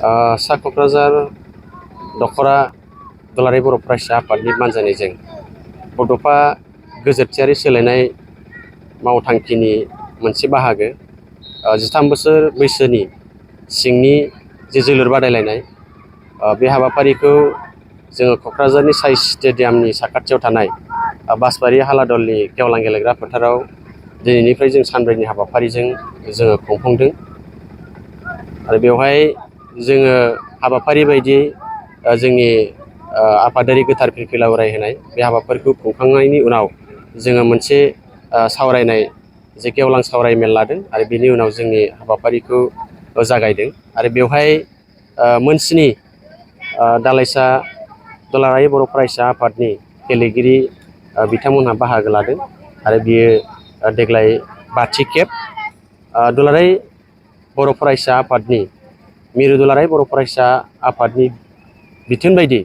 सा क'क्राझार दखरा दुलाराय बर' फरायसा आफादनि बानजायनायजों बड'फा गोजोरथियारि सोलायनाय मावथांखिनि मोनसे बाहागो 13 बोसोर बैसोनि सिंनि जे जोलुर बादायलायनाय बे हाबाफारिखौ जोङो क'क्राझारनि साइ स्टेडियामनि साखाथियाव थानाय बासबारि हालादलनि गेवलां गेलेग्रा फोथाराव दिनैनिफ्राय जों सानब्रैनि हाबाफारिजों जोङो खुंफुंदों आरो बेवहाय जोङो हाबाफारि बायदियै जोंनि आफादारि गोथार फिरफिला उरायहोनाय बे हाबाफारिखौ खुंखांनायनि उनाव जोङो मोनसे सावरायनाय जे गेवलां सावरायमेल लादों आरो बेनि उनाव जोंनि हाबाफारिखौ जागायदों आरो बेवहाय मोनस्नि दालाइसा दुलाराय बर' फरायसा आफादनि गेलेगिरि बिथांमोनहा बाहागो लादों आरो बियो देग्लाय 5थि खेब दुलाराय बर' फरायसा आफादनि मिरु दुलाराय बर' फरायसा आफादनि बिथोन बायदि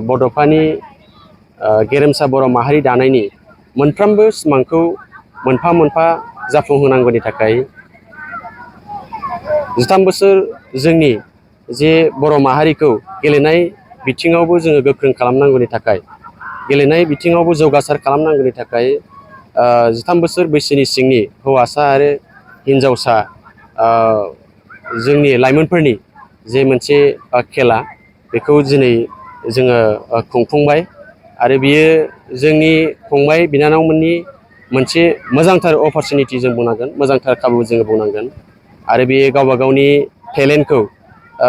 बड'फानि गेरेमसा बर' माहारि दानायनि मोनफ्रोमबो सिमांखौ मोनफा मोनफा जाफुंहोनांगौनि थाखाय 13 बोसोर जोंनि जे बर' माहारिखौ गेलेनाय बिथिङावबो जोङो गोख्रों खालामनांगौनि थाखाय गेलेनाय बिथिङावबो जौगासार खालामनांगौनि थाखाय 13 बोसोर बैसोनि सिंनि हौवासा आरो हिन्जावसा जोंनि लाइमोनफोरनि जे मोनसे खेला बेखौ दिनै जोङो खुंफुंबाय आरो बियो जोंनि फंबाय बिनानावमोननि मोनसे मोजांथार अपरचुनिटि जों बुंनांगोन मोजांथार खाबु जोङो बुंनांगोन आरो बेयो गावबा गावनि टेलेन्टखौ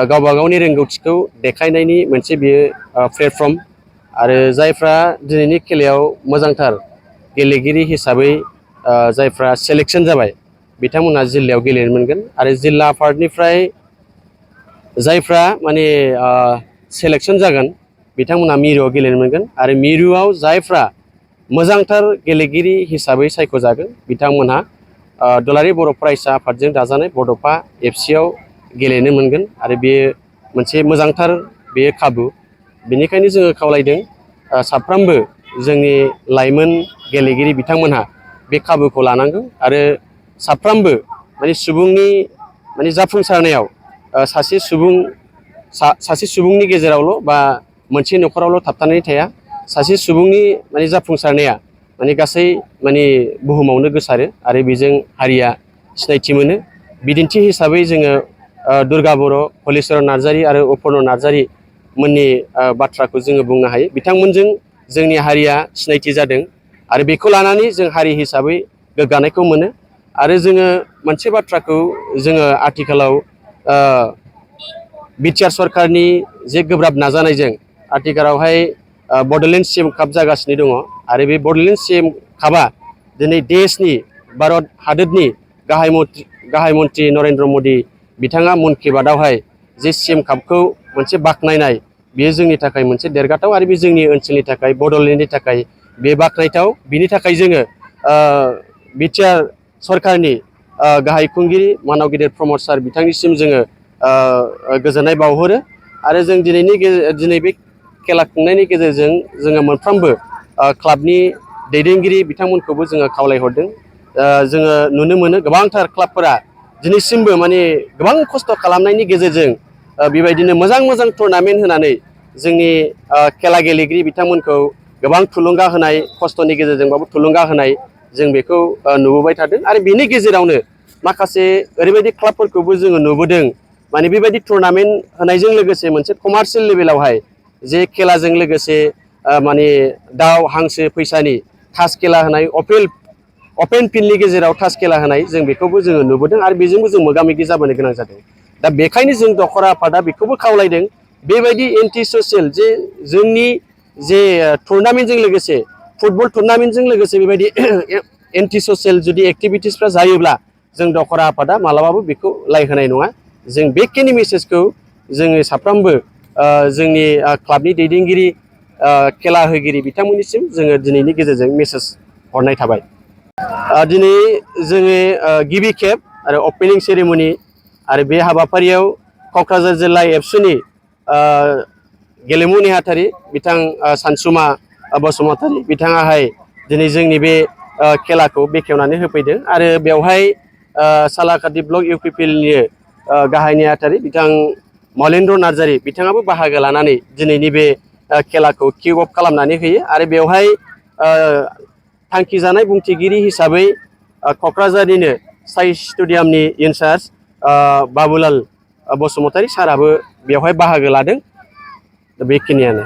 गावबा गावनि रोंगौथिखौ देखायनायनि मोनसे बियो प्लेटफर्म आरो जायफ्रा दिनैनि खेलायाव मोजांथार गेलेगिरि हिसाबै जायफ्रा सेलेक्सन जाबाय बिथांमोनहा जिल्लायाव गेलेनो मोनगोन आरो जिल्ला आफादनिफ्राय जायफ्रा माने सेलेक्सन जागोन बिथांमोनहा मिरुआव गेलेनो मोनगोन आरो मिरुआव जायफ्रा मोजांथार गेलेगिरि हिसाबै सायख'जागोन बिथांमोनहा दुलाराय बर' फरायसा आफादजों दाजानाय बड'फा एफसिआव गेलेनो मोनगोन आरो बेयो मोनसे मोजांथार बेयो खाबु बेनिखायनो जोङो खावलायदों साफ्रोमबो जोंनि लाइमोन गेलेगिरि बिथांमोनहा बे खाबुखौ लानांगौ आरो साफ्रोमबो माने सुबुंनि माने जाफुंसारनायाव सासे सुबुंनि गेजेरावल' बा मोनसे न'खरावल' थाबथानानै थाया सासे सुबुंनि माने जाफुंसारनाया माने गासै माने बुहुमावनो गोसारो आरो बेजों हारिया सिनायथि मोनो बिदिन्थि हिसाबै जोङो दुर्गा बर' हलिचरन नार्जारी आरो अपुर्ना नार्जारी मोननि बाथ्राखौ जोङो बुंनो हायो बिथांमोनजों जोंनि हारिया सिनायथि जादों आरो बेखौ लानानै जों हारि हिसाबै गोग्गानायखौ मोनो आरो जोङो मोनसे बाथ्राखौ जोङो आथिखालाव बिटिआर सरकारनि जे गोब्राब नाजानायजों आथिखालावहाय बड'लेण्ड CM काप जागासिनो दङ आरो बे बड'लेण्ड CM कापआ दिनै देशनि भारत हादोरनि गाहाय मन्त्रि नरेन्द्र मदि बिथाङा मन की बातआवहाय जे CM कापखौ मोनसे बाख्नायनाय बेयो जोंनि थाखाय मोनसे देरगाथाव आरो बे जोंनि ओनसोलनि थाखाय बड'लेण्डनि थाखाय बे बाख्नायथाव बिनि थाखाय जोङो बिटिआर सरकारनि गाहाय खुंगिरि मानाव गिदिर प्रमद सार बिथांनिसिम जोङो गोजोननाय बावहरो आरो जों दिनै बे खेला खुंनायनि गेजेरजों जोङो मोनफ्रोमबो क्लाबनि दैदेनगिरि बिथांमोनखौबो जोङो खावलायहरदों जोङो नुनो मोनो गोबांथार क्लाबफोरा दिनैसिमबो माने गोबां खस्थ' खालामनायनि गेजेरजों बेबायदिनो मोजां टुर्नामेन्ट होनानै जोंनि खेला गेलेगिरि बिथांमोनखौ गोबां थुलुंगा होनाय खस्थ'नि गेजेरजोंबाबो थुलुंगा होनाय जों बेखौ नुबोबाय थादों आरो बेनि गेजेरावनो माखासे ओरैबायदि क्लाबफोरखौबो जोङो नुबोदों माने बेबायदि टुर्नामेन्ट होनायजों लोगोसे मोनसे कमार्शियेल लेभेलावहाय जे खेलाजों लोगोसे माने दाउ हांसो फैसानि थास खेला होनाय अपेन फिल्डनि गेजेराव थास खेला होनाय जों बेखौबो जोङो नुबोदों आरो बेजोंबो जों मोगा मोगि जाबोनो गोनां जादों दा बेखायनो जों दखरा आफादा बेखौबो खावलायदों बेबायदि एन्टि ससियेल जे जोंनि जे टुर्नामेन्टजों लोगोसे फुटबल टुर्नामेन्टजों लोगोसे बेबायदि एन्टि ससियेल जुदि एक्टिभिटिसफ्रा जायोब्ला जों दखरा आफादा मालाबाबो बेखौ लाय होनाय नङा जों बेखिनि मेसेजखौ जोङो साफ्रोमबो जोंनि क्लाबनि दैदेनगिरि खेला होगिरि बिथांमोननिसिम जोङो दिनैनि गेजेरजों मेसेज हरनाय थाबाय दिनै जोङो गिबि खेब आरो अपेनिं सेरेमनि आरो बे हाबाफारियाव क'क्राझार जिल्ला एबसुनि गेलेमु नेहाथारि बिथां सानसुमा बसुमतारी बिथाङाहाय दिनै जोंनि बे खेलाखौ बेखेवनानै होफैदों आरो बेवहाय सालाकाटि ब्लक UPPLनि गाहाय नेहाथारि बिथां मलेन्द्र नार्जारि बिथाङाबो बाहागो लानानै दिनैनि बे खेलाखौ किक अफ खालामनानै होयो आरो बेवहाय थांखि जानाय बुंथिगिरि हिसाबै क'क्राझारनिनो साइ स्टेडियामनि इनचार्ज बाबुलाल बसुमतारी साराबो बेवहाय बाहागो लादों बेखिनियानो।